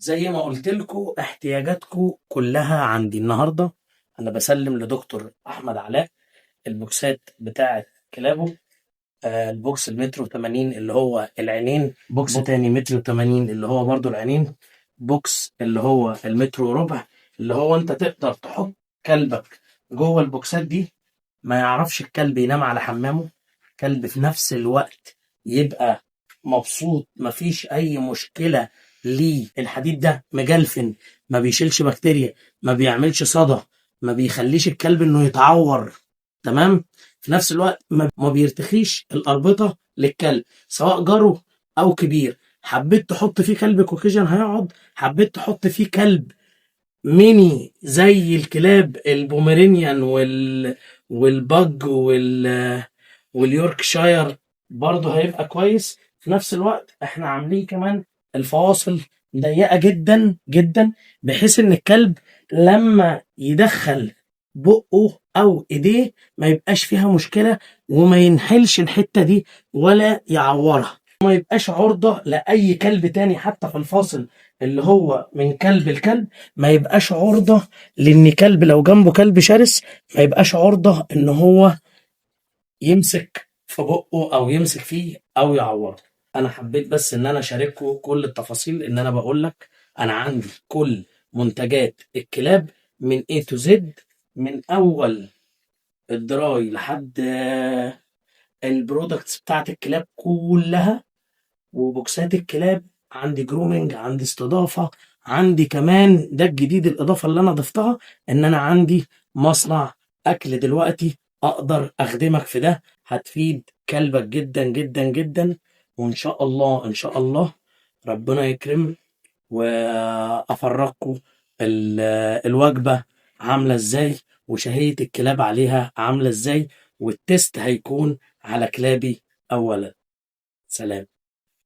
زي ما قلت لكم احتياجاتكم كلها عندي. النهارده انا بسلم لدكتور احمد علاء البوكسات بتاعه كلابه. ال box المتر و80 اللي هو العينين، box تاني متر و80 اللي هو برضو العينين، box اللي هو المتر وربع اللي هو انت تقدر تحط كلبك جوه البوكسات دي، ما يعرفش الكلب ينام على حمامه، كلب في نفس الوقت يبقى مبسوط، مفيش اي مشكلة. ليه الحديد ده مجلفن، ما بيشيلش بكتيريا، ما بيعملش صدى، ما بيخليش الكلب انه يتعور، تمام. في نفس الوقت ما بيرتخيش الاربطه للكلب سواء جرو او كبير. حبيت تحط فيه كلب Caucasian هيقعد، حبيت تحط فيه كلب ميني زي الكلاب ال Pomeranian وال pug وال Yorkshire برضه هيبقى كويس. في نفس الوقت احنا عاملين كمان الفواصل ضيقة جدا جدا، بحيث ان الكلب لما يدخل بقه او ايديه ما يبقاش فيها مشكلة، وما ينحلش الحتة دي ولا يعورها، ما يبقاش عرضة لأي كلب تاني. حتى في الفاصل اللي هو من كلب لكلب ما يبقاش عرضة، لأن كلب لو جنبه كلب شرس ما يبقاش عرضة إن هو يمسك في بقه أو يمسك فيه أو يعوره. أنا حبيت بس إن أنا أشارككم كل التفاصيل، إن أنا بقول لك أنا عندي كل منتجات الكلاب من A to Z، من أول ال dry لحد ال products بتاعت الكلاب كلها وبوكسات الكلاب. عندي grooming، عندي استضافة، عندي كمان ده الجديد، الإضافة اللي أنا ضفتها إن أنا عندي مصنع أكل دلوقتي أقدر أخدمك في ده، هتفيد كلبك جدا جدا جدا. وإن شاء الله إن شاء الله ربنا يكرم وأفرجكم الوجبة عاملة إزاي، وشهية الكلاب عليها عاملة إزاي، وال test هيكون على كلابي أولا. سلام.